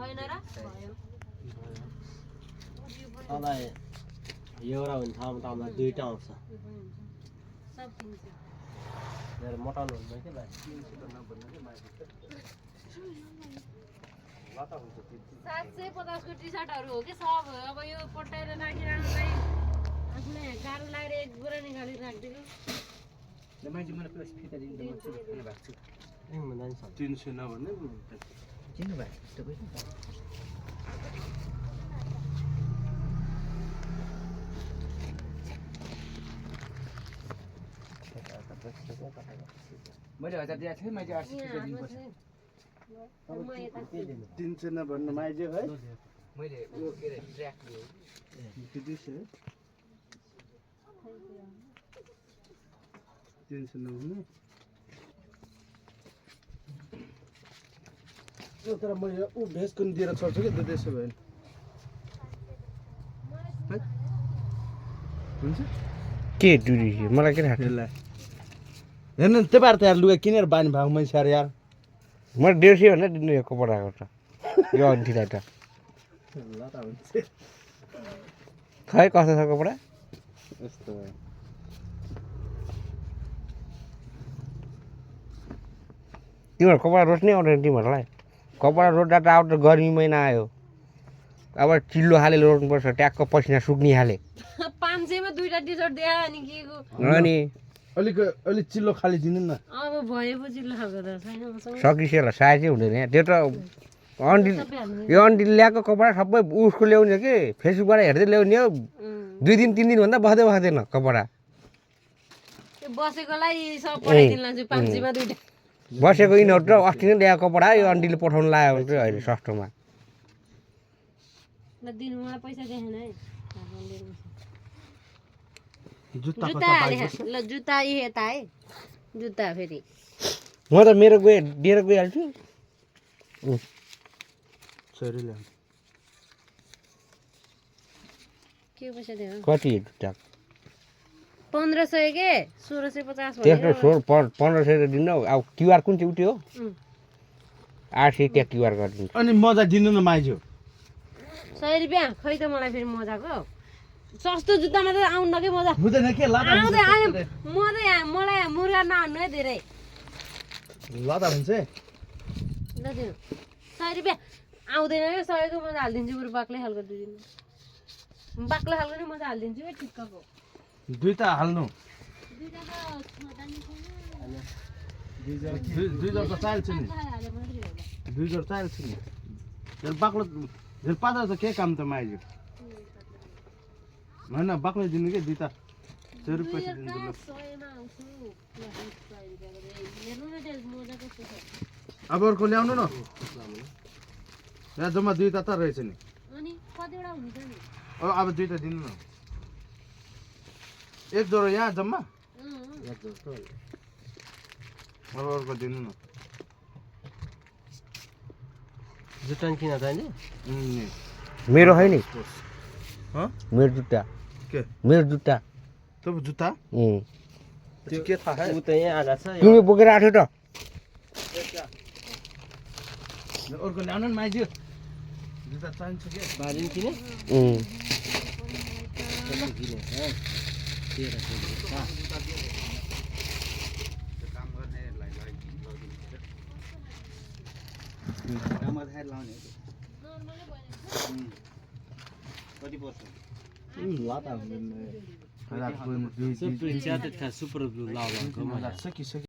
भएन र तँलाई एउटा हुने ठाउँमा त आउँदा दुईटा आउँछ सब किन्छ मेरो मोटाउनु हुँदैन के भाइ 750 को टी-शर्टहरु हो के सब अब यो पट्टाएर राखिराख्नलाई आफुलाई गाह्रो लागेर एक बोरा निकाली राख्दिएको ल मैले मलाई प्लस फिता दिनु भन्नु भएको छु ए भन्दा नि 300 नभन्ने किन भाइ तपाईँ मैले 1000 दिएको थिएँ मैले 800 फिता दिनुपर्छ 300 नभन्नु माइज्यो है मैले यो के रे ट्र्याक लियो किति छ 300 नभन्नु यो तर म यो उ भेस्को नि दिएर छोड्छु के त्यसो भयो हुन्छ के दुरी मलाई के थाहा ल हेर्नु त्यो पार त यार लुगा किनेर बानी भाग मै सार यार म 150 भन्दा दिनु यो कपडाको त यो अन्तिलाई त ल त हुन्छ खै कस्तो छ कपडा यस्तो तिमीहरू कपडा रोज्नै आउँदैन तिमीहरूलाई कपडा रोज्दा त अब त गर्मी महिना आयो अब चिल्लो हालेर रोज्नुपर्छ ट्याक्क पसिना सुक्ने हाले 500 मा दुईटा टी-शर्ट दिए अनि केको अनि अलिक चिल्लो खाली दिनु न अब भएपछि लगाएको त छैन मसँग सकिसेला साइजै हुँदैन यहाँ त्यो त यो अन्टीले ल्याएको कपडा सबै उसको ल्याउने के फेसबुकबाट हेर्दै ल्याउने हो 2 दिन 3 दिन भन्दा बस्दैन कपडा त्यो बसेकोलाई सब पठाइदिन लान्छु 500 मा दुईटा बसेको यिनीहरू त अस्ति नै ल्याएको कपडा यो अन्टीले पठाउनु लाग्यो भने चाहिँ अहिले सस्तोमा ल दिनु मलाई पैसा देखेन है जुत्ता जुत्ता हाले ल जुत्ता यता है जुत्ता फेरि म त मेरो दिएर गइहाल्छु सरी ल्याउ के पैसा दियो कति जुत्ता 1500 के 1650 त्यस्तो 1500 त दिनु अब क्युआर कुन चाहिँ उठ्यो 800 त्यहाँ क्युआर गरिदिन्छु अनि मजा दिनु न माइज्यो 100 रुपैयाँ खै त मलाई फेरि मजाको सस्तो जुत्तामा त आउन्न के मजा हुँदैन के ल आउँदै आयो म त यहाँ मलाई मुर्गा नहान्नु है धेरै ल त हुन्छ ल दिनु 100 रुपैयाँ आउँदैन क्या 100 को म हालिदिन्छु बरु बाक्लै खालको दिदिनु बाक्लो खालको नि म त हालिदिन्छु है ठिक्कको दुईटा हाल्नु दुईटा त छोटा नि दुई जर त चाल्छ नि दुई जर चाल्छ नि झन् बाक्लो झन् पातलो त के काम त माइज्यो होइन बाक्लो दिनु के दुईटा 100 रुपैयाँ दिनु ल अब अर्को ल्याउनु न यहाँ जम्मा दुईटा त रहेछ नि अनि कतिवटा हुन्छ नि अब दुईटा दिनु न एक जोरो यहाँ जम्मा अब अर्को दिनु न जुत्ता किन चाहिन्छ मेरो होइन हँ मेरो जुत्ता के मेरो जुत्ता तँ जुत्ता त्यो के थाहा उ त यहाँ आएको छ तिमी बोकेर आएको त अर्को ल्याउनु न माइज्यो जुत्ता चाहिन्छ के बाजिन किने कति पर्छ ल त सुपर ग्लु लाउँदा